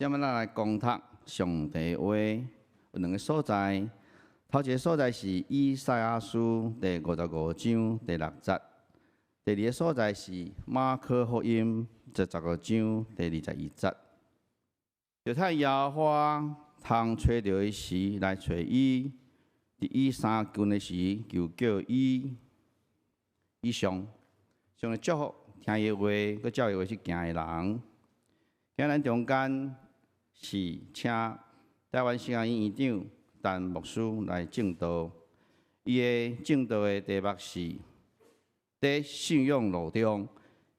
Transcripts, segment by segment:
這擺咱來講讀上帝話，有兩个所在。頭一个所在是以賽亞書第55章第6節，第二个所在是馬可福音第15章第21節。著趁耶和華通揣著伊時來揣伊，佇伊相近的時求叫伊。以上，上帝祝福聽伊話，閣照伊話去行的人。今咱中間是請台灣神學院院長陳牧師來證道，伊的證道的題目是“佇信仰路中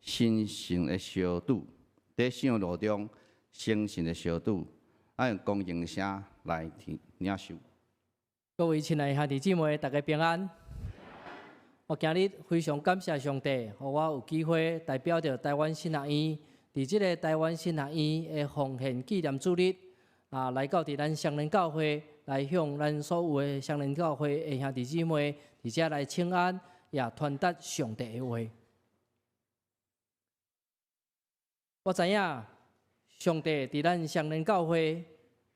神聖的相拄”，佇信仰路中神聖的相拄，咱用恭敬聲來聽領受。各位親愛的兄弟姊妹，大家平安。我今日非常感謝上帝，予我有機會代表著台灣神學院，佇這个台灣神學院的奉獻紀念主日，來到佇咱雙連教會，來向咱所有的雙連教會的兄弟姊妹，佇遮來請安，也傳達上帝的話。我知影上帝佇咱雙連教會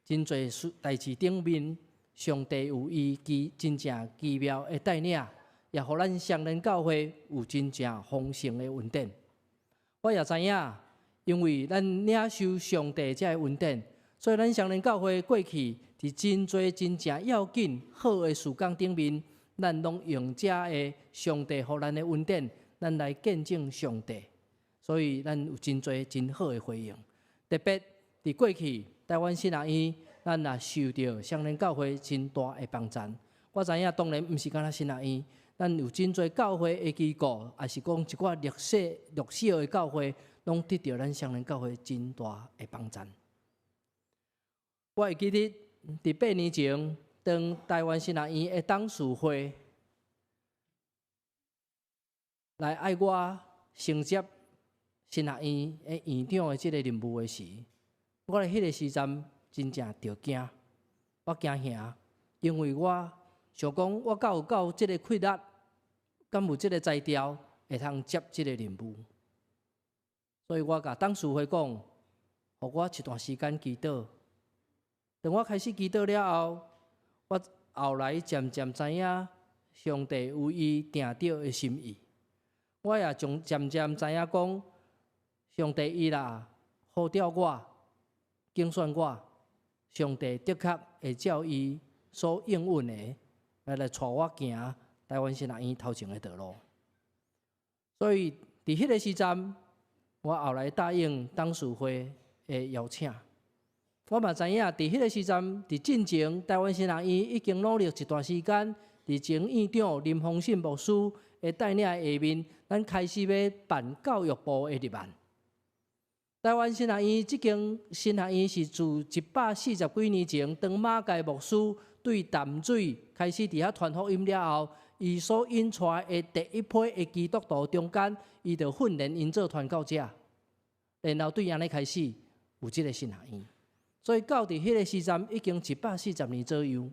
真濟事代誌頂面，上帝有伊奇真正奇妙的帶領，也予咱雙連教會有真正豐盛的恩典。我也知影，因為咱領受上帝這个恩典，所以咱雙連教會過去佇真濟真正要緊好的事工頂面，咱攏用這个上帝予咱的恩典，咱來見證上帝。所以咱有真濟真好的回應。特別佇過去台灣神學院，咱也受著雙連教會真大的幫贊。我知影當然毋是干焦神學院，咱有真濟教會的機構，抑是講一寡弱勢弱小的教會，攏得著咱雙連教會真大的幫贊。我會記得佇8年前，當台灣神學院的董事會來愛我承接神學院的院長的這个任務的時，我佇彼个時陣真正著驚，我驚嚇，因為我想講，我敢有夠這个氣力，敢有這个才調，會通接這个任務。所以我共董事會講，予我一段時間祈禱。當我開始祈禱了後，我後來漸漸知影上帝有伊定著的心意。我也從漸漸知影講，上帝伊若呼召我、揀選我，上帝的確會照伊所應允的來帶我行台灣神學院頭前的道路。所以佇彼个時陣，我後來答應董事會的邀請。我嘛知影，佇彼个時陣，佇進前台灣神學院已經努力一段時間，佇前院長林宏信牧師的帶領下面，咱開始欲辦教育部的入案。台灣神學院這間神學院是自140幾年前，當馬偕牧師對淡水開始佇遐傳福音了後，伊所引出來的第一批的基督徒中間，伊就訓練𪜶做傳教者，然後對按呢開始有這个神學院。所以到佇彼个時陣，已經140年左右。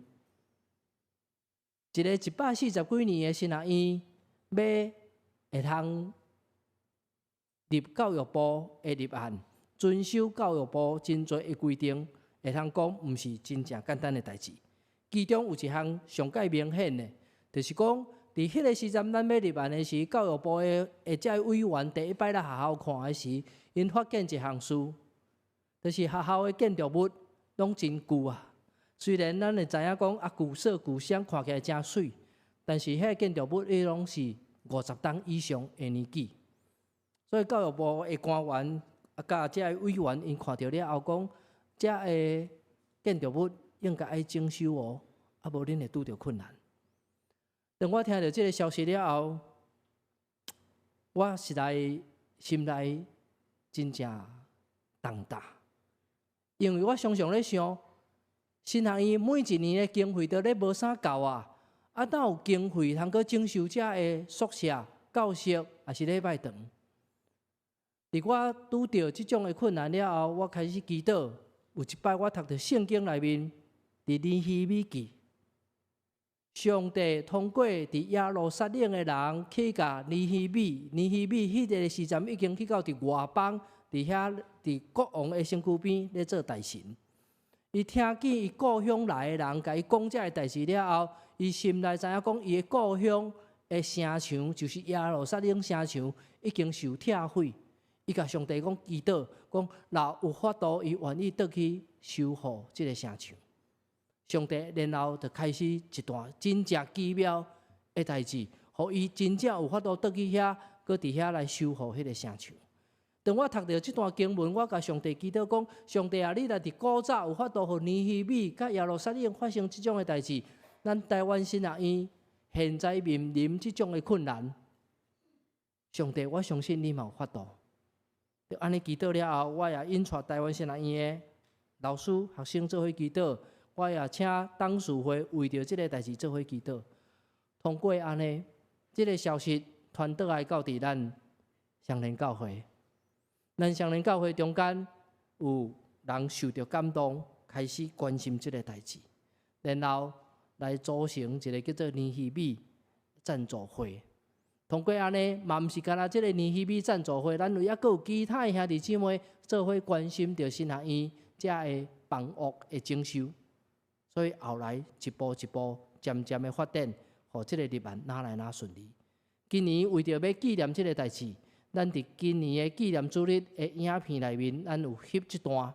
一个140幾年的神學院，欲會通入教育部的入案，遵守教育部真濟的規定，會通講毋是真正簡單的代誌。其中有一項上蓋明顯的，就是講佇彼个時陣，咱欲入案的時，教育部的這个委員第一擺來學校看的時，𪜶發現一項事，就是學校的建築物攏真舊啊。雖然咱會知影講啊，舊色舊香看起來誠媠，但是彼个建築物伊攏是50冬以上的年紀。所以教育部的官員啊，佮這个委員𪜶看著了後講，這个建築物應該愛整修哦，啊無恁會拄著困難。當我聽著這个消息了後，我實在心內真正重擔，因為我常常咧想，神學院每一年的經費都咧無啥夠啊，啊，哪有經費通閣整修這个宿舍、教室，抑是禮拜堂？佇我拄著這種的困難了後，我開始祈禱。有一擺我讀著聖經內面，佇尼希米記，上帝通過佇耶路撒冷的人去共尼希米，尼希米彼个時陣已經去到佇外邦，佇遐佇國王的身軀邊咧做大臣。伊聽見伊故鄉來的人共伊講這个代誌了後，伊心內知影講，伊的故鄉的城牆，就是耶路撒冷城牆，已經受拆毀。伊共上帝講祈禱，講若有法度，伊願意轉去修復這个城牆。上帝然後就開始一段真正奇妙的代誌，予伊真正有法度轉去遐，閣佇遐來修復彼个城牆。當我讀著這段經文，我共上帝祈禱講：上帝啊，你若佇古早有法度予尼希米佮耶路撒冷發生這種的代誌，咱台灣神學院現在面臨這種的困難，上帝，我相信你嘛有法度。就按呢祈禱了後，我也引帶台灣神學院的老師、學生做伙祈禱。我也請董事會為著這个代誌做伙祈禱。通過按呢，這个消息傳轉來到佇咱雙連教會。咱雙連教會中間有人受著感動，開始關心這个代誌，然後來組成一個叫做尼希米贊助會。通過按呢，嘛毋是干焦這个尼希米贊助會，咱有猶閣有其他的兄弟姊妹做伙關心著神學院遮个房屋的整修。所以後來一步一步漸漸的發展，予這个立案愈來愈順利。今年為著欲紀念這个代誌，咱佇今年的紀念主日的影片內面，咱有翕這段。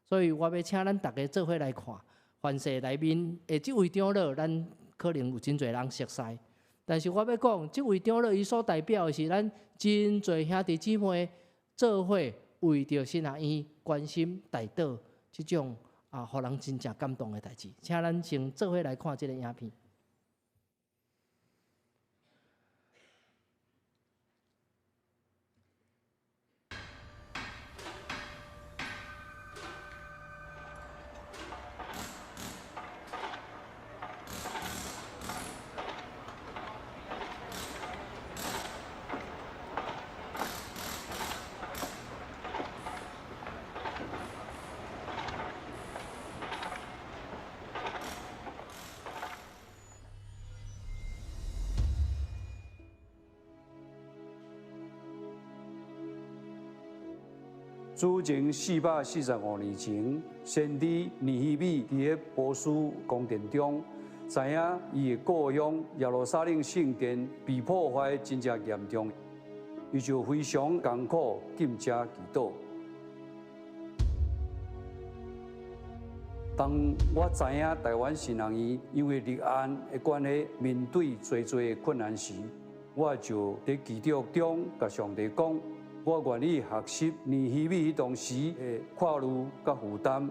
所以我欲請咱逐家做伙來看。凡世內面的這位長老，咱可能有真濟人熟似。但是我欲講，這位長老伊所代表的是咱真濟兄弟姊妹做伙為著神學院關心代禱這種啊，予人真正感動的代誌。請咱先做伙來看這个影片。主前445年前，先知尼希米佇咧波斯宮殿中，知影伊的故鄉耶路撒冷聖殿被破壞真正嚴重，伊就非常艱苦禁食祈禱。當我知影台灣神學院因為立案的關係，面對濟濟的困難時，我就佇祈禱中共上帝講。我願意學習尼希米彼當時的跨慮佮負擔，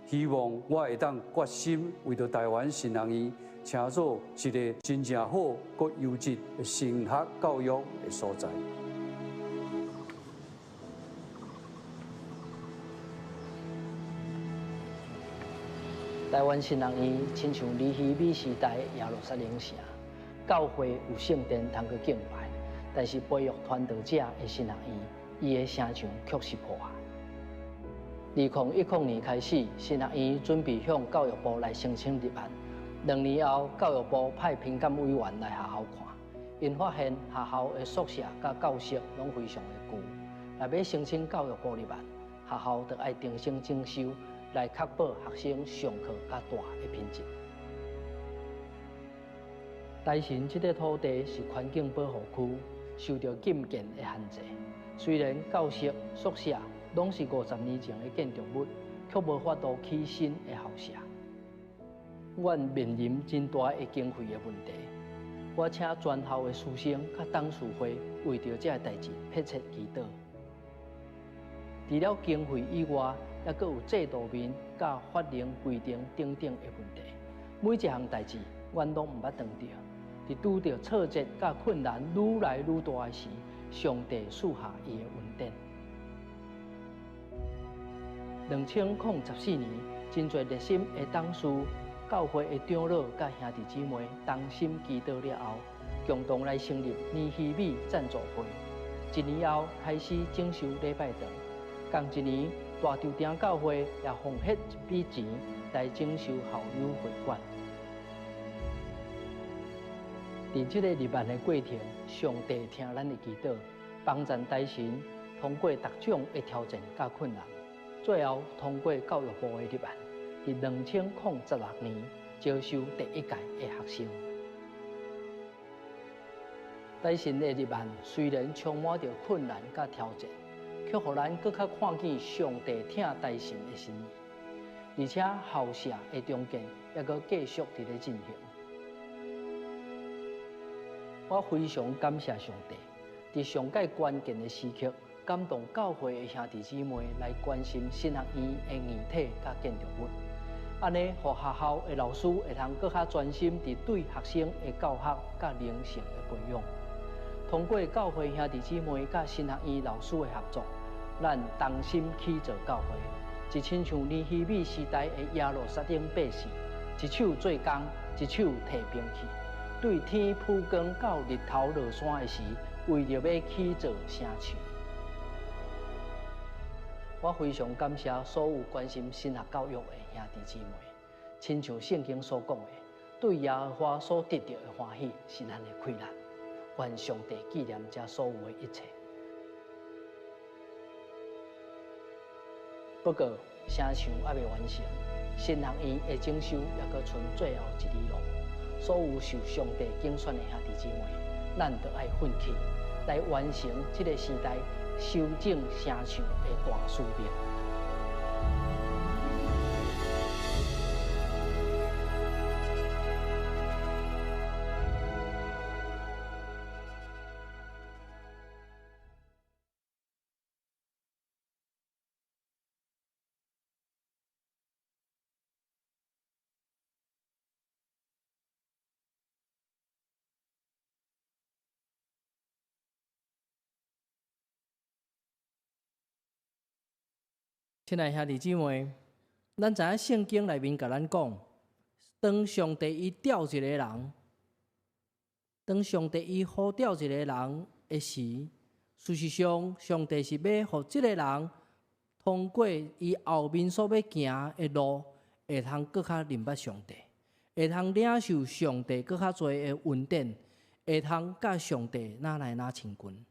希望我會當決心為著台灣神學院，成做一个真正好、閣優質的神學教育的所在。台灣神學院親像尼希米時代的耶路撒冷城，教會有聖殿通去敬拜，但是培育傳道者的神學院，伊的城牆卻是破壞。2010年開始，神學院準備向教育部來申請立案。兩年後，教育部派評鑑委員來學校看，𪜶發現學校的宿舍佮教室攏非常的舊。若欲申請教育部立案，學校就愛重新整修，來確保學生上課佮住的品質。台神這塊土地是環境保護區，受著禁建的限制。雖然教室、宿舍攏是50年前的建築物，卻無法度起新的校舍。阮面臨真大的經費的問題。我請全校的師生佮董事會為著這个代誌迫切祈禱。除了經費以外，猶閣有制度面佮法令規定等等的問題。每一項代誌，阮攏毋捌當著。佇拄著挫折佮困難愈來愈大的時，上帝賜下伊的恩典。2014年，真濟熱心的董事、教會的長老佮兄弟姊妹同心祈禱了後，共同來成立尼希米贊助會。一年後開始整修禮拜堂。仝一年，大稻埕教會也奉獻一筆錢來整修校友會館。佇這个立案的過程，上帝聽咱的祈禱，幫贊台神土通過逐種的挑戰佮困難，最後通過教育部的立案，佇2016年招收第一屆的學生。台神的立案雖然充滿著困難佮挑戰，卻予咱閣較看見上帝疼台神的心意，而且校舍的重建猶閣繼續佇咧進行。我非常感謝上帝，佇上蓋關鍵的時刻，感動教會的兄弟姊妹來關心神學院的硬體佮建築物，按呢，予學校的老師會通閣較專心佇對學生的教學佮靈性的培養。通過教會兄弟姊妹佮神學院老師的合作，咱同心起造教會，就親像尼希米時代的耶路撒冷百姓，一手做工，一手提兵器，對天曝光到日頭落山的時，為著欲起造城牆。我非常感謝所有關心神學教育的兄弟姊妹，親像聖經所講的，對耶和華所得著的歡喜是咱的氣力。願上帝紀念這所有的一切。不過，城牆猶未完成，神學院的整修猶閣賰最後一里路。所有受上帝揀選的兄弟姊妹，咱著愛奮起來完成這个時代修整城牆的大使命。親愛兄弟姊妹，咱知影聖經內面共咱講，當上帝伊召一個人，當上帝伊呼召一個人的時，事實上，上帝是欲予這个人通過伊後面所欲行的路，會通閣較認捌上帝，會通領受上帝閣較濟的恩典，會通佮上帝愈來愈親近。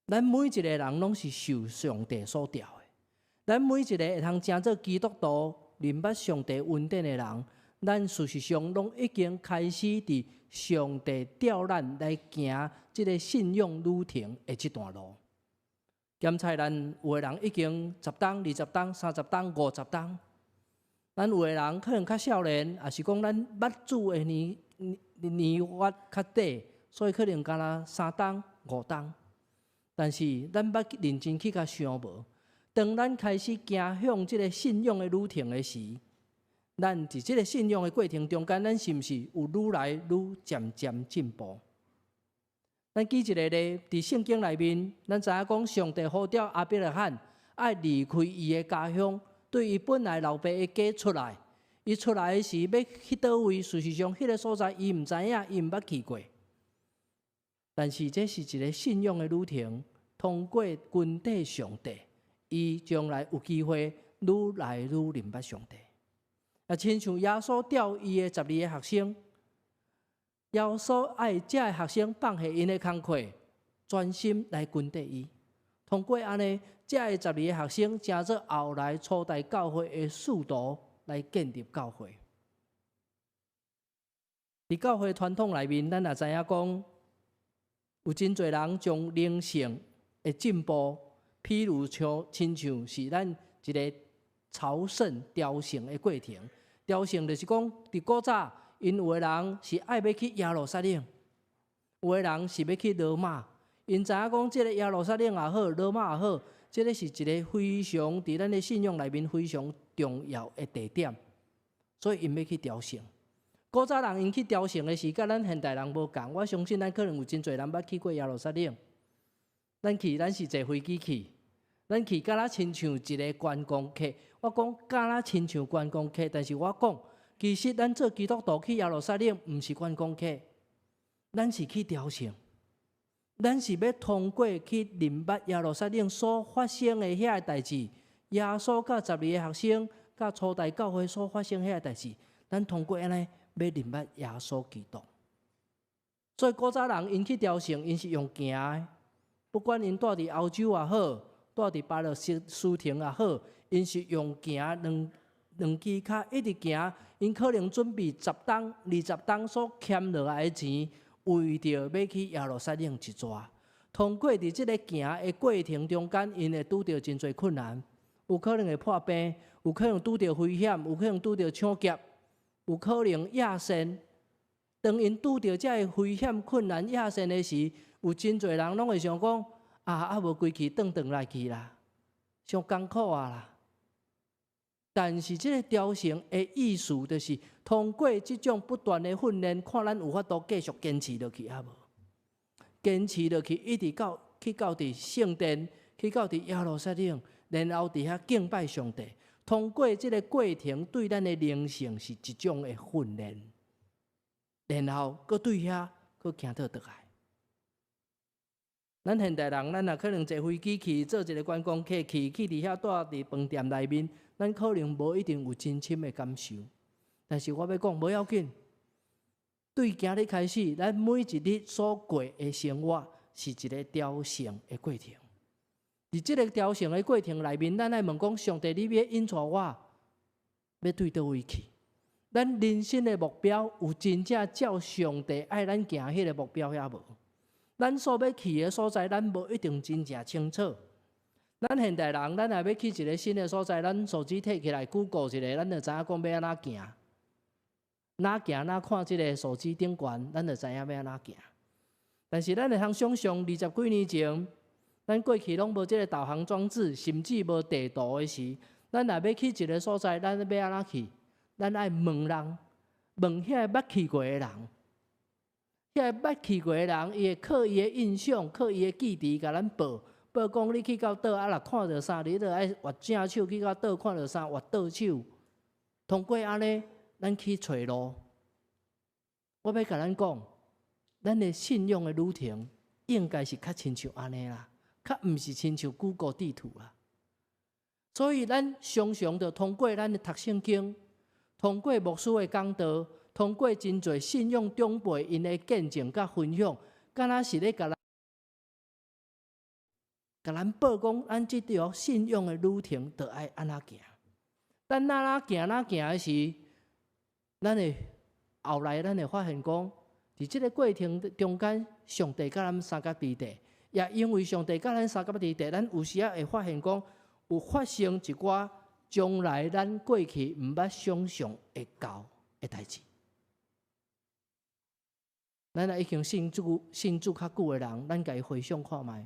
咱每一个人攏是受上帝所召的。咱每一个會通成做基督徒、認捌上帝恩典的人，咱事實上攏已經開始佇上帝召咱來行這个信仰旅程的這段路。檢查咱有的人已經十冬、20冬、30冬、50冬，咱有的人可能較少年，抑是講咱捌主的年年月較短，所以可能敢若3冬、5冬。但是咱捌認真去共想無？當咱開始行向這个信仰的旅程的時，咱佇這个信仰的過程中間，咱是毋是有愈來愈漸漸進步？咱舉一个例，佇聖經內面，咱知影講上帝呼召亞伯拉罕愛離開伊的家鄉，對伊本來老爸的家出來。伊出來的時欲去佗位？事實上，彼个所在伊毋知影，伊毋捌去過。但是這是一个信仰的旅程，通過跟綴上帝。伊將來有機會愈來愈認捌上帝。啊，親像耶穌召伊的12个學生，耶穌愛這个學生放下𪜶的工課，專心來跟綴伊。通過按呢，這个12个學生成做後來初代教會的使徒來建立教會。佇教會傳統內面，咱也知影講，有真濟人將靈性的進步，譬如像親像是咱一个朝聖朝聖的過程。朝聖就是講，佇古早，𪜶有的人是愛欲去耶路撒冷，有的人是欲去羅馬。𪜶知影講，這个耶路撒冷也好，羅馬也好，這个是一个非常佇咱的信仰內面非常重要的地點，所以𪜶欲去朝聖。古早人𪜶去朝聖的時，佮咱現代人無仝。我相信咱可能有真濟人捌去過耶路撒冷。咱去，咱是坐飛機去，咱去敢若親像一个觀光客。我講敢若親像觀光客，但是我講，其實咱做基督徒去耶路撒冷，毋是觀光客，咱是去朝聖，咱是欲通過去認捌耶路撒冷所發生的遐个代誌，耶穌佮12个學生佮初代教會所發生遐個代誌，咱通過按呢欲認捌耶穌基督。所以古早人𪜶去朝聖，𪜶是用行的。不管𪜶住佇歐洲也好，住佇巴勒斯坦也好，𪜶是用行兩兩支跤一直行，𪜶可能準備十冬、20冬所儉落來的錢，為著欲去耶路撒冷一逝。通過佇這个行的過程中間，𪜶會拄著真濟困難，有可能會破病，有可能拄著危險，有可能拄著搶劫，有可能野鉎。當𪜶拄著這个危險、困難、野鉎的時，有真濟人攏會想講：啊，啊無規氣轉轉來去啦，傷艱苦啊啦。但是這个療程的意思，就是通過這種不斷的訓練，看咱有法度繼續堅持落去抑無？堅持落去，一直到去到佇聖殿，去到佇耶路撒冷，然後佇遐敬拜上帝。通過這个過程，對咱的靈性是一種的訓練。然後，閣對遐閣行倒轉來。咱現代人，咱若可能坐飛機去，做一个觀光客去，去佇遐蹛佇飯店內面，咱可能無一定有真深的感受。但是我欲講，無要緊。對今日開始，咱每一日所過的生活是一个療程的過程。佇這个療程的過程內面，咱愛問講：上帝，你欲引帶我，欲對佗位去？咱人生的目標有真正照上帝愛咱行彼个目標遐無？咱所欲去的所在，咱無一定真正清楚。咱現代人，咱若欲去一个新的所在，咱手機提起來，Google 一下，咱就知影講欲按怎行。哪行哪看這个手機頂懸，咱就知影欲按怎行。但是咱會通想像二十幾年前，咱過去攏無這个導航裝置，甚至無地圖的時，咱若欲去一个所在，咱欲按怎去？咱愛問人，問遐个捌去過的人，遐个捌去過的人，伊會靠伊的印象，靠伊的記憶，共咱報報講你去到佗，啊若看著啥，你著愛斡正手；去到佗看著啥，斡倒手。通過按呢，咱去揣路。我欲共咱講，咱的信仰的旅程應該是較親像按呢啦，較毋是親像 Google 地圖啦。所以咱常常著通過咱的讀聖經，通過牧師的講道，通過真濟信仰長輩𪜶的見證佮分享，敢若是咧共咱共咱報講，咱這條信仰的旅程著愛按怎行。咱哪哪行哪行的時，咱會後來咱會發現講，佇這个過程中間，上帝佮咱相佮佇佇，也因為上帝佮咱相佮佇佇，咱有時仔會發現講，有發生一寡將來咱過去毋捌想像會到的代誌。咱若已經信主、信主較久的人，咱共伊回想看覓，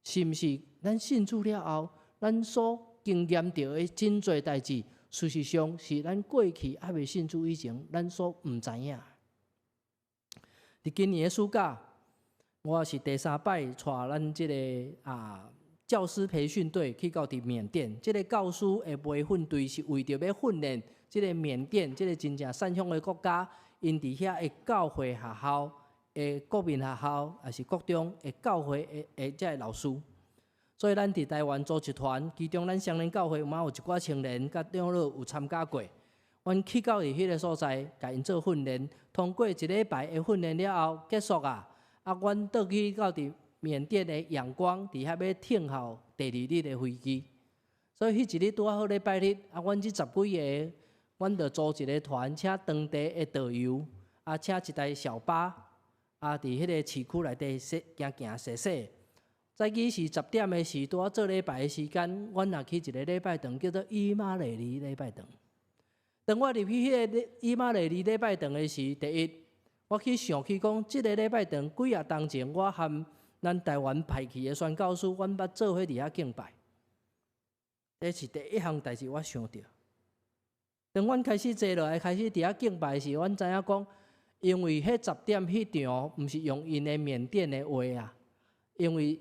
是毋是？咱信主了後，咱所經驗著的真濟代誌，事實上是咱過去猶未信主以前，咱所毋知影。佇今年的暑假，我是第三擺帶咱這个教師培訓隊去到佇緬甸。這个教師的培訓隊是為著欲訓練這个緬甸這个真正善鄉的國家，𪜶佇遐的教會學校、的國民學校，抑是國中的教會的的這个老師。所以咱佇台灣組一團，其中咱雙連教會嘛有一寡青年佮長老有參加過。阮去到佇彼个所在，共𪜶做訓練，通過一禮拜的訓練了後結束啊，啊，阮倒去到佇緬甸的仰光，佇遐欲等候第二日的飛機。所以彼一日拄仔好禮拜日，啊，阮這十幾个，阮就組一个團，請當地的導遊，啊，請一台小巴，啊，佇彼个市區內底踅行行踅踅。早起是10點的時，拄仔做禮拜的時間，阮也去一个禮拜堂，叫做以馬內利禮拜堂。當我入去彼个以馬內利禮拜堂的時，第一，我去想起講，這个禮拜堂幾若冬前，我和咱台灣派去的宣教師，阮捌做伙佇遐敬拜。這是第一項代誌，我想著。當阮開始坐落來，開始佇遐敬拜時，阮知影講，因為彼十點彼場毋是用𪜶的緬甸的話啊，因為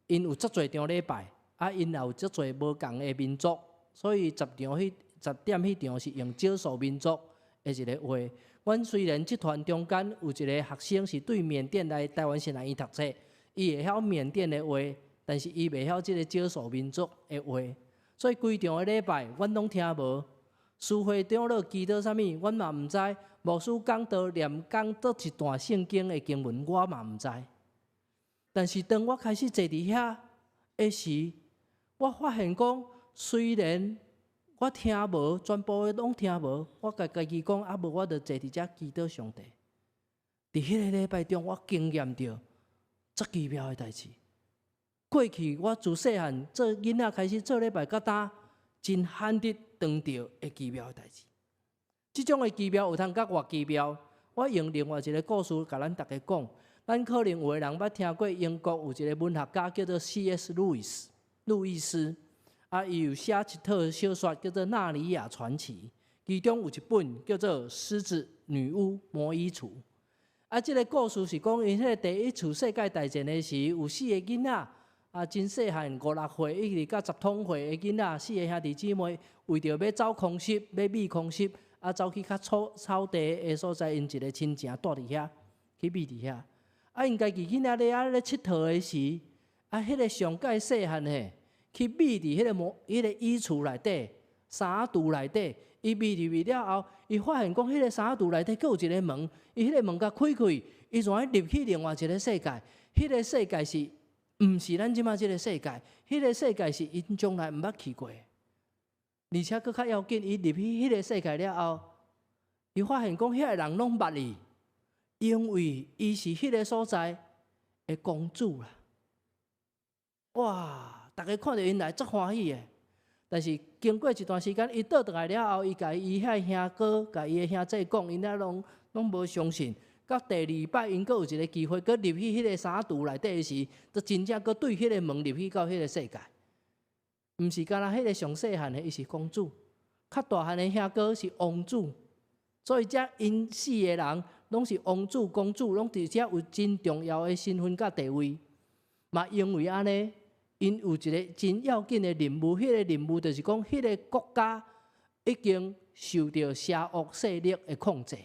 𪜶有足濟場禮拜，啊，𪜶也有足濟無仝的民族，所以十場彼十點彼場是用少數民族的一个話。阮雖然這團中間有一个學生是對緬甸來台灣神學院讀冊，伊會曉緬甸的話，但是伊袂曉這个少數民族的話，所以規場的禮拜，阮攏聽無。司會長老祈禱啥物，阮嘛毋知。牧師講道念講佗一段聖經的經文，我嘛毋知。但是當我開始坐佇遐的時，我發現講，雖然我聽無，全部的攏聽無，我共家己講，啊無我就坐佇遮祈禱上帝。佇彼个禮拜中，我經驗著足奇妙的代誌。過去我自細漢做囡仔開始做禮拜，到今真罕得當著的奇妙的代誌。這種的奇妙有通較偌奇妙？我用另外一个故事共咱逐家講。咱可能有的人捌聽過英國有一個文學家叫做 C.S. 路易斯，路易斯啊，伊有寫一套小說叫做《納尼亞傳奇》，其中有一本叫做《獅子、女巫、魔衣櫥》。啊，這个故事是講，𪜶彼个第一次世界大戰的時，有四個囡仔啊，真細漢，五六歲一直到十通歲的囡仔，四个兄弟姊妹為著欲走空襲，欲避空襲，啊，走去較草地的所在，𪜶一个親情蹛佇遐，去避佇遐。啊，𪜶家己囡仔咧遐咧𨑨迌的時，啊，彼个上蓋細漢的去避佇彼个衣櫥內底、衫櫥內底，伊避入去了後，伊發現講彼个衫櫥內底閣有一个門，伊彼个門共開開，伊就愛入去另外一个世界。彼个世界是毋是咱這馬這个世界？彼个世界是𪜶從來毋捌去過。而且閣較要緊，伊入去彼个世界了後，伊發現講遐个人攏捌伊。因為伊是彼个所在的公主啦，哇！逐家看著𪜶來足歡喜的。但是經過一段時間，伊倒轉來了後，伊共伊遐兄哥、共伊的兄姊講，𪜶遐攏無相信。到第二擺，𪜶閣有一个機會，閣入去彼個衫櫥內底的時，就真正閣對彼个門入去到彼個世界。毋是干焦彼个上細漢的，伊是公主；較大漢的兄哥是王子。所以遮𪜶四个人攏是王子、公主，攏佇遮有真重要的身份佮地位。嘛因為按呢，𪜶有一个真要緊的任務，彼个任務就是講，彼个國家已經受著邪惡勢力的控制，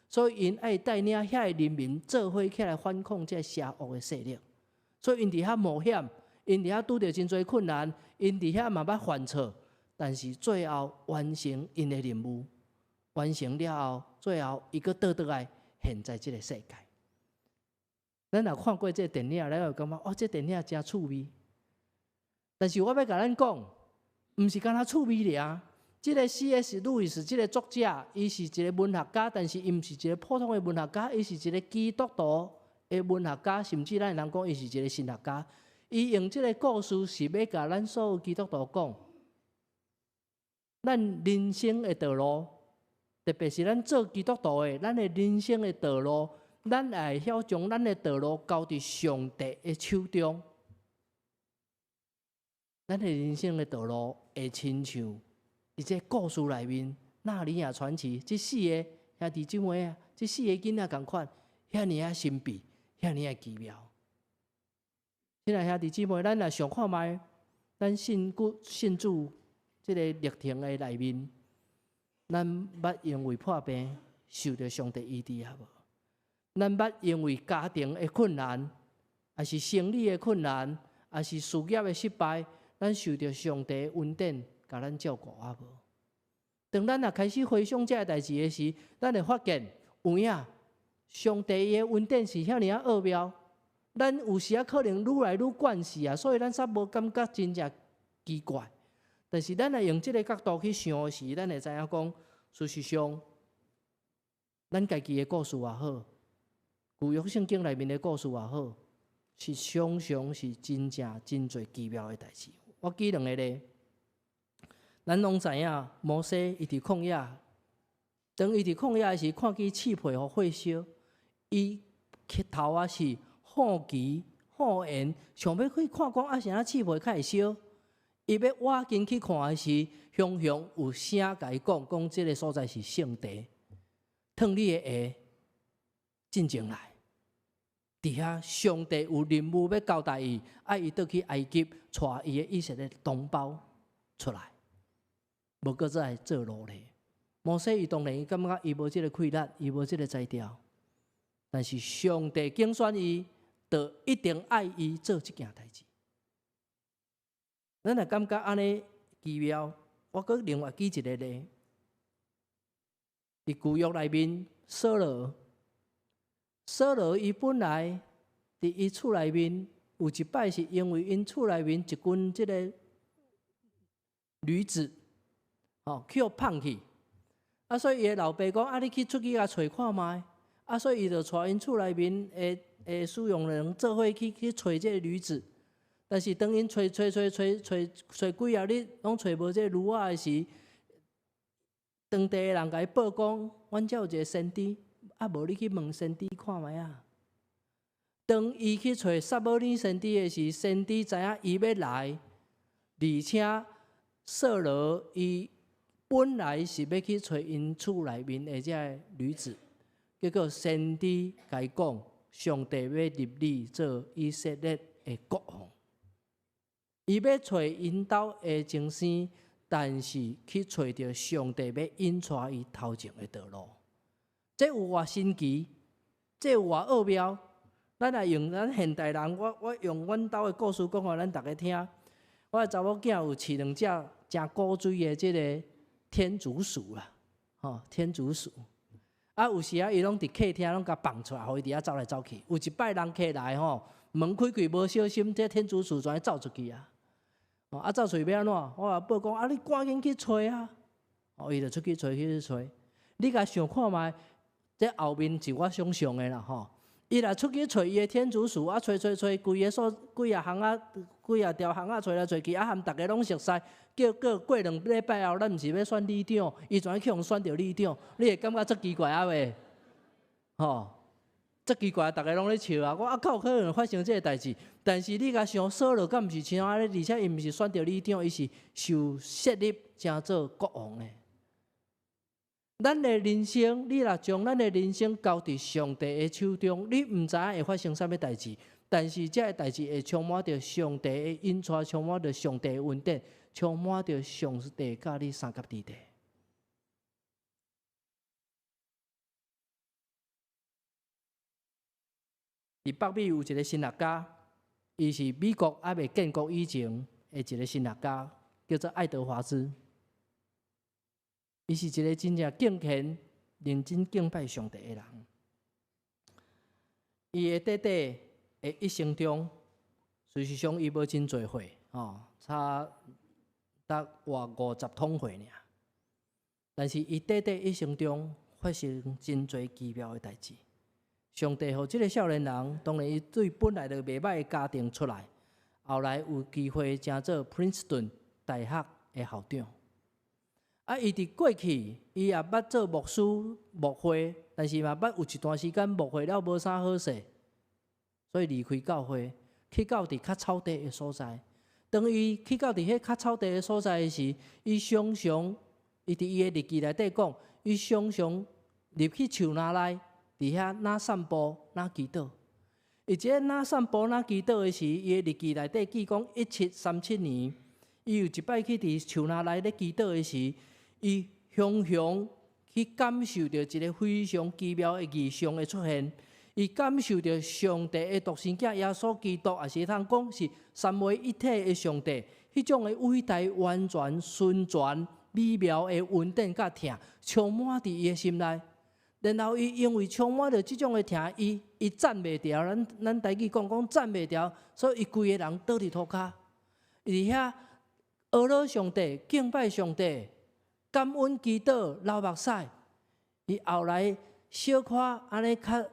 所以𪜶愛帶領遐个人民做伙起來反抗這邪惡的勢力。所以𪜶佇遐冒險，𪜶佇遐拄著真濟困難，𪜶佇遐嘛捌犯錯，但是最後完成𪜶的任務，完成了後，最後伊閣倒轉來現在這个世界。咱若看過這个電影，咱會感覺哦，這電影誠趣味。但是我欲共咱講，毋是干焦趣味爾。這个 C.S. 路易斯這个作者，伊是一个文學家，但是伊毋是一个普通的文學家，伊是一个基督徒的文學家，甚至咱會當講伊是一个神學家。伊用這个故事是欲共咱所有基督徒講，咱人生的道路，特別是咱做基督徒的，咱的人生的道路，咱會曉將咱的道路交佇上帝的手中。咱的人生的道路會親像佇這故事內面《納尼亞傳奇》這四个兄弟姊妹啊，這四个囡仔仝款，遐爾仔神秘，遐爾仔奇妙。親愛兄弟姊妹，咱來想看覓，咱信主信主這个歷程的內面，咱捌因為破病受著上帝醫治啊無？咱捌因為家庭的困難，抑是生理的困難，抑是事業的失敗，咱受著上帝的恩典，共咱照顧啊無？當咱若開始回想這个代誌的時，咱會發現有影，上帝的恩典是遐爾仔奧妙。咱有時仔可能愈來愈慣勢啊，所以咱煞無感覺真正奇怪。但是咱若用這个角度去想的時，咱會知影講，事實上，咱家己的故事也好，舊約聖經內面的故事也好，是常常是真正真濟奇妙的代誌。我舉兩个例，咱攏知影摩西伊佇曠野，當伊佇曠野的時，看見刺皮予火燒，伊頭仔是好奇好緣，想欲去看講啊，啥物刺皮較會燒？伊欲倚近去看的時，雄雄有聲共伊講，講這个所在是聖地，脫你的鞋進前來。佇遐，上帝有任務欲交代伊，愛伊倒去埃及，帶伊的以色列同胞出來，無閣再做奴隸。摩西伊當然伊感覺伊無這个氣力，伊無這个才調，但是上帝揀選伊，就一定愛伊做這件代誌。咱若感覺按呢奇妙，我閣另外舉一个例，佇舊約內面，掃羅。掃羅伊本來佇伊厝內面，有一擺是因為𪜶厝內面一群這个驢子，吼，去予放去，啊，所以伊的老爸講：啊，你去出去共揣看覓。啊，所以伊就帶𪜶厝內面的使用人做伙去揣這个驢子。但是當𪜶揣揣揣揣揣揣幾仔日，攏揣無這个驢仔的時，當地的人共伊報講，阮遮有一个先知，啊，無你去問先知看覓仔。當伊去揣撒母耳先知的時，先知知影伊欲來，而且掃羅伊本來是欲去揣𪜶厝內面的這个驢子，結果先知共伊講，上帝欲立你做以色列的國王。伊欲揣𪜶兜的前生，但是去揣著上帝欲引帶伊頭前的道路。這有偌神奇，這有偌奧妙。咱若用咱現代人，我用阮兜的故事講予咱逐家聽。我的查某囝有飼兩隻誠古錐的這个天竺鼠啦，吼，天竺鼠。啊，有時啊，伊攏佇客廳攏共放出來，予伊佇遐走來走去。有一擺人客來吼，門開開無小心，這天竺鼠全走出去啊！啊，走出去欲按怎？我阿報講啊，你趕緊去揣啊！哦，伊就出去揣，去揣。你共想看覓？這後面是我想象的啦，吼。伊若出去揣伊的天竺鼠，啊，揣揣揣，規个所幾仔巷仔，幾仔條巷仔揣來揣去，啊，含逐家攏熟似。結果過兩禮拜後，咱毋是欲選里長，伊全去予選著里長，你會感覺足奇怪啊袂？吼，足奇怪，逐家攏咧笑啊！我啊，敢有可能發生這个代誌？但是你共想掃羅敢毋是像按呢？而且伊毋是選著里長，伊是受設立成做國王的。咱的人生，你若將咱的人生交佇上帝的手中，你毋知影會發生啥物代誌，但是這个代誌會充滿著上帝的引帶，充滿著上帝的恩典，充滿著上帝佮你相佮佇地。佇北美有一个神學家，伊是美國猶未建國以前的一个神學家，叫做愛德華茲。伊是一个真正敬虔、認真敬拜上帝的人。伊的短短的一生中，事實上伊無真濟歲，吼，差得活五十通歲爾。但是伊短短一生中發生真濟奇妙的代誌。上帝予這个少年人，當然伊對本來就袂䆀的家庭出來，後來有機會成做 Princeton 大學的校長。啊！伊佇過去，伊也捌做牧師牧會，但是嘛捌有一段時間牧會了無啥好勢，所以離開教會，去到佇較草地的所在。當伊去到佇彼較草地的所在的時，伊常常，伊佇伊的日記內底講，伊常常入去樹林內，佇遐若散步，若祈禱。伊這个若散步，若祈禱的時，伊的日記內底記講，1737年，伊有一擺去佇樹林內咧祈禱的時，伊雄雄去感受著一个非常奇妙的異象的出現，伊感受著上帝的獨生子耶穌基督，也是通講是三位一體的上帝，彼種的偉大、完全、純全、美妙的恩典佮疼，充滿佇伊的心內。然後伊因為充滿著這種的疼，伊站袂牢，咱台語講講站袂牢，所以伊規个人倒佇塗跤，佇遐呵咾上帝，敬拜上帝。感恩祈禱流目屎，伊後來小可按呢較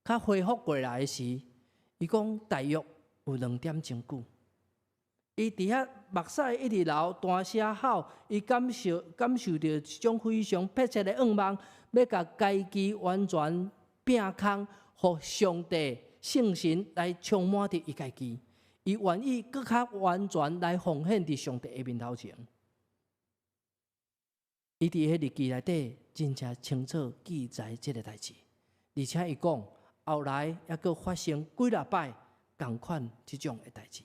較恢復過來的時，伊講大約有兩點鐘久。伊佇遐目屎一直流，大聲吼，伊感受著一種非常迫切的願望，欲共家己完全摒空，予上帝聖神來充滿佇伊家己。伊願意閣較完全來奉獻佇上帝的面頭前。伊佇彼日記內底真正清楚記載這个代誌，而且伊講後來猶閣發生幾若擺仝款這種的代誌。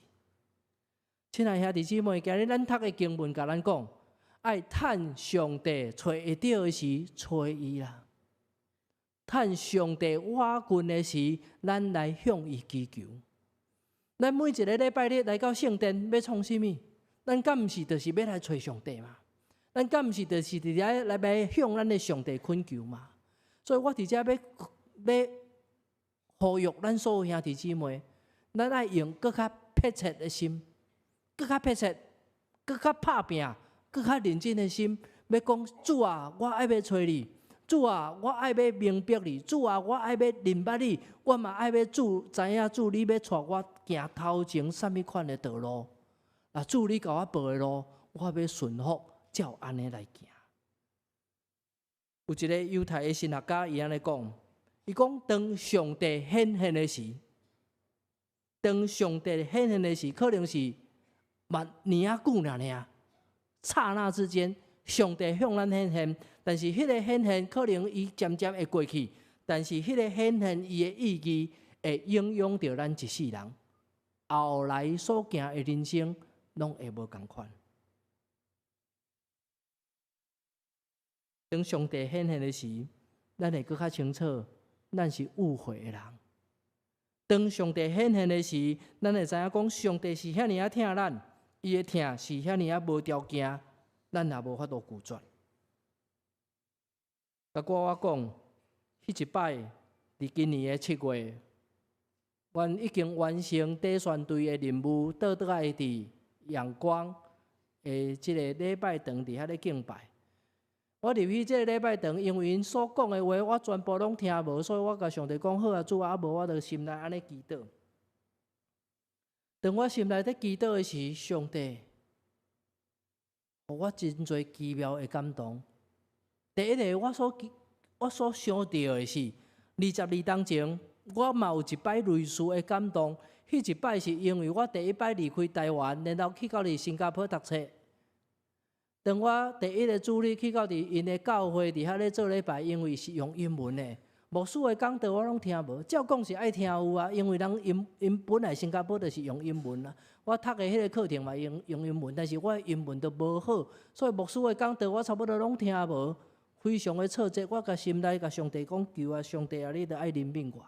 親愛兄弟姊妹，今日咱讀的經文共咱講，愛趁上帝揣會著的時揣伊啦，趁上帝倚近的時，咱來向伊祈求。咱每一个禮拜日來到聖殿，欲創啥物？咱敢毋是就是欲來揣上帝嘛？咱敢毋是就是佇遮來欲向咱的上帝懇求嘛？所以我佇遮欲呼籲咱所有兄弟姊妹，咱愛用閣較迫切的心，閣較迫切，閣較拍拚，閣較認真的心，欲講主啊，我愛欲揣你，主啊，我愛欲明白你，主啊，我愛欲認捌你，我嘛愛欲主知影主你欲帶我行頭前啥物款的道路。啊，主你共我佈的路，我欲順服，照按呢來行。有一個猶太的神學家伊按呢講，伊講當上帝顯現的時，當上帝顯現的時，可能是嘛爾仔久爾爾，剎那之間，上帝向咱顯現，但是彼個顯現可能伊漸漸會過去，但是彼個顯現伊的意義會影響著咱一世人，後來所行的人生攏會無仝款。當上帝顯現的時，咱會閣較清楚，咱是誤會的人。當上帝顯現的時，咱會知影講上帝是遐爾仔疼咱，伊的疼是遐爾仔無條件，咱也無法度拒絕。佮我講，彼一擺佇今年的7月，阮已經完成短宣隊的任務，倒轉來佇陽光的這個禮拜堂佇遐咧敬拜。我入去這個禮拜堂，因為𪜶所講的話，我全部攏聽無，所以我共上帝講好啊，主啊，啊無我就心內按呢祈禱。當我心內佇祈禱的時，上帝予我真濟奇妙的感動。第一个，我所想著的是，22冬前，我嘛有一擺類似的感動。彼一擺是因為我第一擺離開台灣，然後去到佇新加坡讀冊。當我第一个主日去到佇𪜶的教會佇遐咧做禮拜，因為是用英文的，牧師的講道我攏聽無。照講是愛聽有啊，因為人𪜶𪜶本來新加坡就是用英文啊。我讀的彼个課程嘛用用英文，但是我的英文都無好，所以牧師的講道我差不多攏聽無。非常的挫折，我共心內共上帝講求啊，上帝啊，你著愛憐憫我。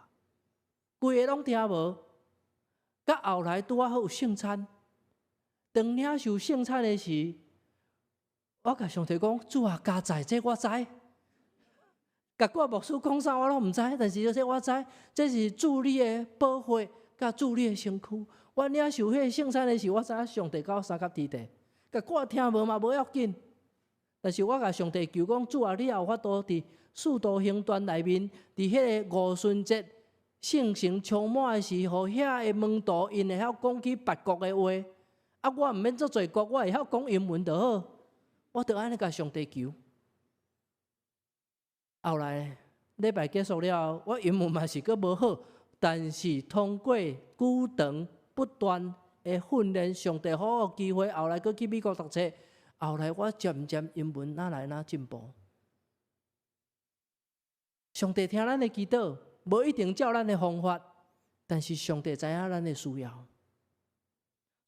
規个攏聽無，到後來拄仔好有聖餐，當領受聖餐的時，我共上帝講，主啊，加載，這我知。結果牧師講啥我攏毋知，但是這我知，這是主你的寶血，佮主你的身軀。我領受彼个聖餐的時，我知影上帝佮我相佮佇咧。結果聽無嘛無要緊，但是我共上帝求講，主啊，你也有法度佇使徒行傳內面，佇彼个五旬節聖神充滿的時，予遐个門徒𪜶會曉講起別國的話。啊，我毋免足濟國，我會曉講英文就好。我就按呢共上帝求。後來禮拜結束了，我英文嘛是閣無好，但是通過久長不斷的訓練，上帝予我機會，後來閣去美國讀冊，後來我漸漸英文哪來哪進步。上帝聽咱的祈禱，無一定照咱的方法，但是上帝知影咱的需要。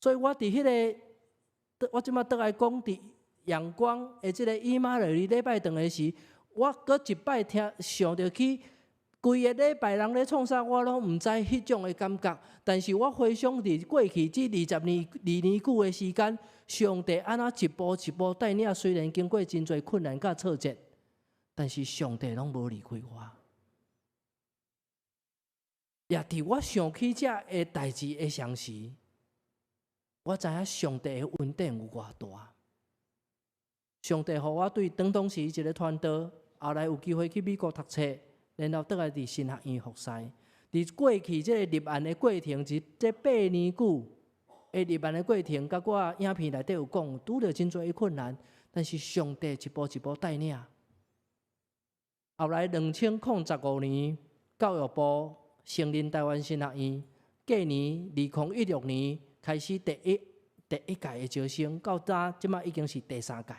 所以我佇彼个，我這擺倒來講佇陽光的這个以馬內利禮拜堂的時，我閣一擺聽想著起，規个禮拜人咧創啥，我攏毋知彼種的感覺。但是我回想佇過去這20年、2年久的時間，上帝按怎一步一步帶領，雖然經過真濟困難佮挫折，但是上帝攏無離開我。也佇我想起這个代誌的同時，我知影上帝的恩典有偌大。上帝予我對當當時一个傳道，後來有機會去美國讀冊，然後轉來佇神學院服侍。佇過去這个立案的過程，是這8年久的立案的過程，佮我影片內底有講，拄著真濟的困難，但是上帝一步一步帶領。後來2015年，教育部承認台灣神學院，隔年2016年開始第一屆的招生，到今這擺已經是第三屆。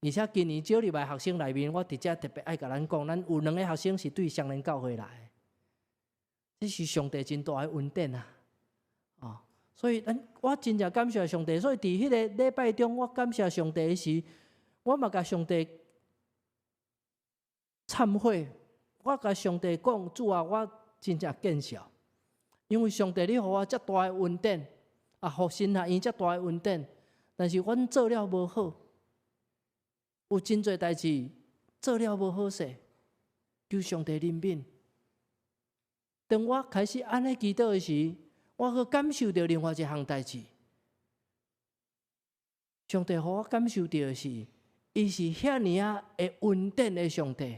而且今年招入來學生內面，我佇遮特別愛共咱講，咱有兩个學生是對雙連教會來的，這是上帝真大的恩典啊！哦，所以咱我真正感謝上帝。所以佇彼个禮拜中，我感謝上帝的時，我嘛共上帝懺悔，我共上帝講，主啊，我真正見笑，因為上帝你予我遮大的恩典，啊，予神學院遮大的恩典，但是阮做了無好。有真濟代誌做了無好勢，求上帝憐憫。當我開始按呢祈禱的時，我閣感受著另外一項代誌。上帝予我感受著的是，伊是遐爾仔會恩典的上帝，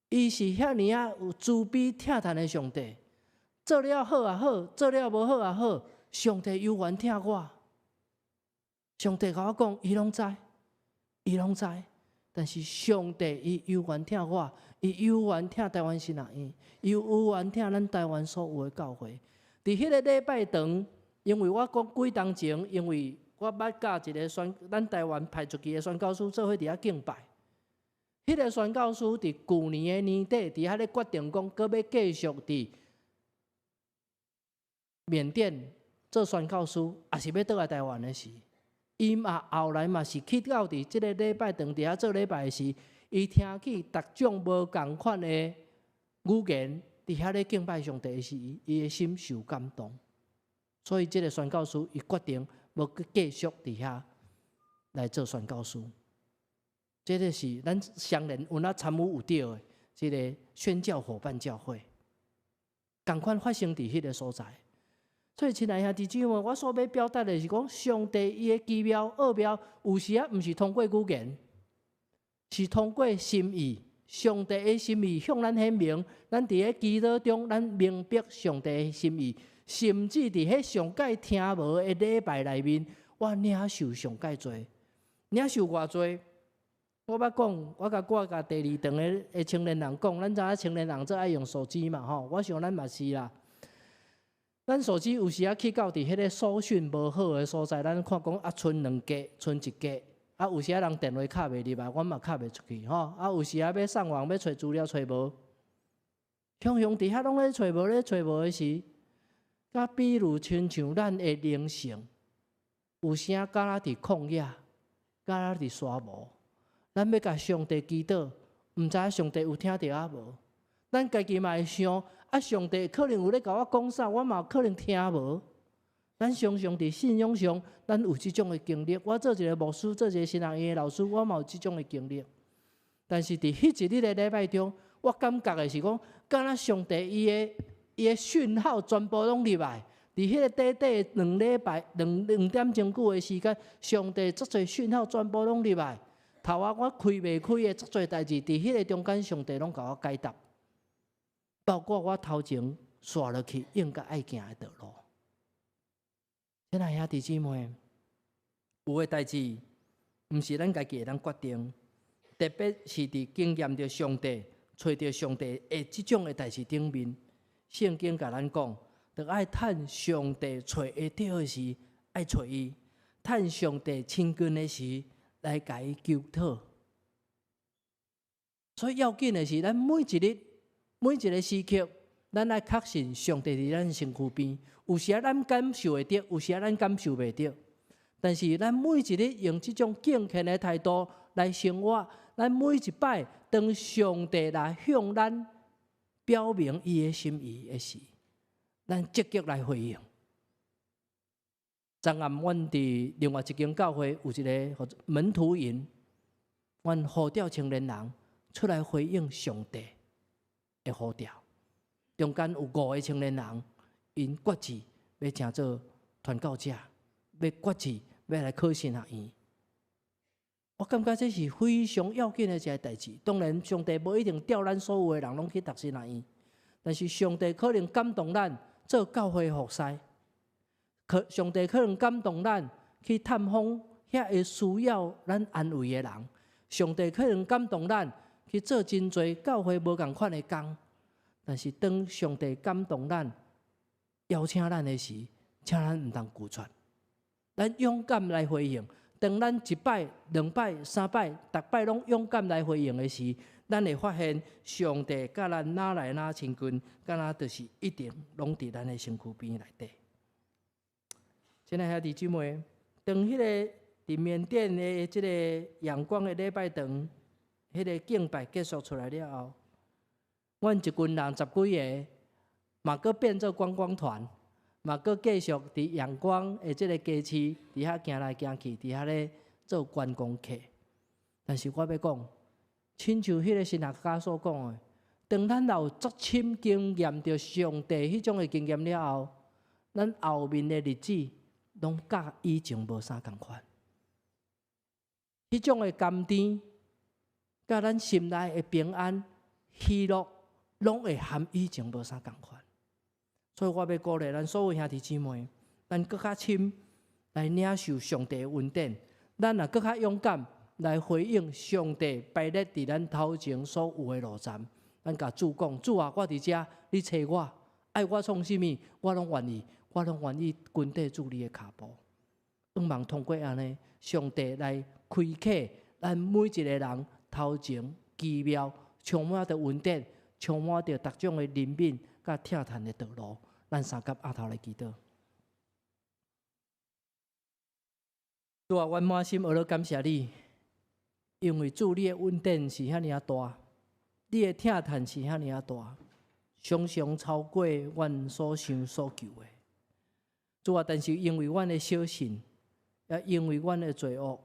伊是遐爾仔有慈悲疼嘆的上帝。做了好也好，做了無好也好，上帝猶原疼我。上帝共我講，伊攏知，伊攏知。但是上帝伊猶原疼我，伊猶原疼台灣神學院，伊猶原疼咱台灣所有的教會。佇彼个禮拜堂，因為我講幾冬前，因為我捌佮一个宣，咱台灣派出去的宣教師做伙佇遐敬拜。彼个宣教師佇舊年的年底，佇遐咧決定講，閣欲繼續佇緬甸做宣教師，抑是欲轉來台灣的時，伊嘛後來嘛是去到佇這个禮拜堂佇遐做禮拜的時，伊聽見逐種無仝款的語言佇遐咧敬拜上帝的時，伊的心受感動，所以這个宣教師伊決定無閣繼續佇遐來做宣教師。這个是咱雙連有哪參與有著的這个宣教夥伴教會，仝款發生佇彼个所在。所以，親愛兄弟姊妹，我所欲表達的是講，上帝伊的奇妙奧妙，有時仔毋是通過語言，是通過心意。上帝的心意向咱顯明，咱佇咧祈禱中，咱明白上帝的心意，甚至佇彼上蓋聽無的禮拜內面，我領受上蓋濟，領受偌濟。我捌講，我共我共第二堂的青年人講，咱知影青年人最愛用手機嘛吼，我想咱嘛是啦。咱手機有時仔去到佇彼个收訊無好的所在，咱看講啊，賰兩格，賰一格，啊有時仔人電話敲袂入來，阮嘛敲袂出去吼。啊有時仔欲上網欲揣資料揣無，常常佇遐攏咧揣無咧揣無的時，佮比如親像咱的靈性，有啥敢若佇曠野，敢若佇沙漠，咱欲共上帝祈禱，毋知影上帝有聽著抑無？咱家己嘛會想，啊，上帝可能有咧共我講啥，我嘛可能聽無。咱常常佇信仰上，咱有這種的經歷。我做一个牧師，做一个神學院的老師，我嘛有這種的經歷。但是佇彼一日的禮拜中，我感覺的是講，敢若上帝伊的訊號全部攏入來。佇彼个短短2禮拜兩點鐘久的時間，上帝足濟訊號全部攏入來。頭仔我開袂開的足濟代誌，佇彼个中間，上帝攏共我解答。包括我頭前紲落去應該愛行的道路。親愛兄弟姊妹，有的代誌毋是咱家己會當決定，特別是佇經驗著上帝、揣著上帝的這種的代誌頂面，聖經共咱講，著愛趁上帝揣會著的時，愛揣伊；趁上帝親近的時，來共伊求討。所以要緊的是，咱每一日、每一个時刻，咱愛確信上帝佇咱身軀邊。有時咱感受會著，有時咱感受袂著。但是咱每一日用這種敬虔的態度來生活，咱每一擺當上帝來向咱表明伊的心意的時，咱積極來回應。昨暗阮佇另外一間教會有一个門徒營，阮呼召青年人出來回應上帝的呼召。中間有五个青年人，𪜶決志欲成做傳教者，欲決志欲來考神學院。我感覺這是非常要緊的一个代誌。當然，上帝無一定調咱所有的人攏去讀神學院，但是上帝可能感動咱做教會服侍，可上帝可能感動咱去探訪遐個需要咱安慰的人，上帝可能感動咱去做真濟教會無仝款的工。但是當上帝感動咱、邀請咱的時，請咱毋通拒絕，咱勇敢來回應。當咱一擺、兩擺、三擺、逐擺攏勇敢來回應的時，咱會發現上帝佮咱愈來愈親近，敢若就是一定攏佇咱的身軀邊內底。親愛兄弟姊妹，當彼个佇緬甸的這个陽光的禮拜堂，彼个敬拜結束出來了後，阮一群人十幾个，嘛閣變做觀光團，嘛閣繼續佇陽光的這个街市，佇遐行來行去，佇遐咧做觀光客。但是我欲講，親像彼个神學家所講的，當咱若有足深經驗著上帝彼種的經驗了後，咱後面的日子攏佮以前無啥仝款。彼種的甘甜，佮咱心內的平安、喜樂，攏會和以前無啥仝款。所以我欲鼓勵咱所有兄弟姊妹，咱閣較深來領受上帝的恩典，咱也閣較勇敢來回應上帝擺列佇咱頭前所有的路站。咱共主講：主啊，我佇遮，你揣我，愛我創啥物，我攏願意，我攏願意跟綴主你的跤步。向望通過按呢，上帝來開啟咱每一个人頭前奇妙、充滿著恩典、充滿著各種的憐憫佮疼嘆的道路。咱三佮阿頭來祈禱。主啊，阮滿心呵咾感謝你，因為主你的恩典是遐爾仔大，你的疼嘆是遐爾仔大，常常超過阮所想所求的。主啊，但是因為阮的小信，也因為阮的罪惡，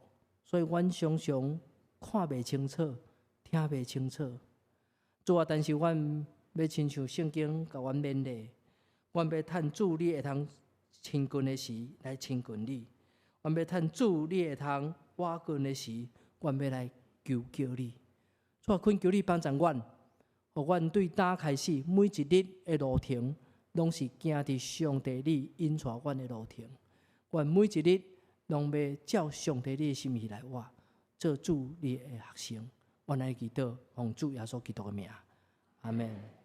所以阮常常看袂清楚，聽袂清楚。主啊，但是阮欲親像聖經共阮勉勵，阮欲趁主你會通親近的時來親近你；阮欲趁主你會通倚近的時，阮欲來求叫你。主啊，懇求你幫助阮，予阮對今開始每一日的路程，攏是行佇上帝你引帶阮的路程。阮每一日攏欲照上帝你的心意來活，做主你的學生。阮來祈禱，奉主耶穌基督的名，阿們。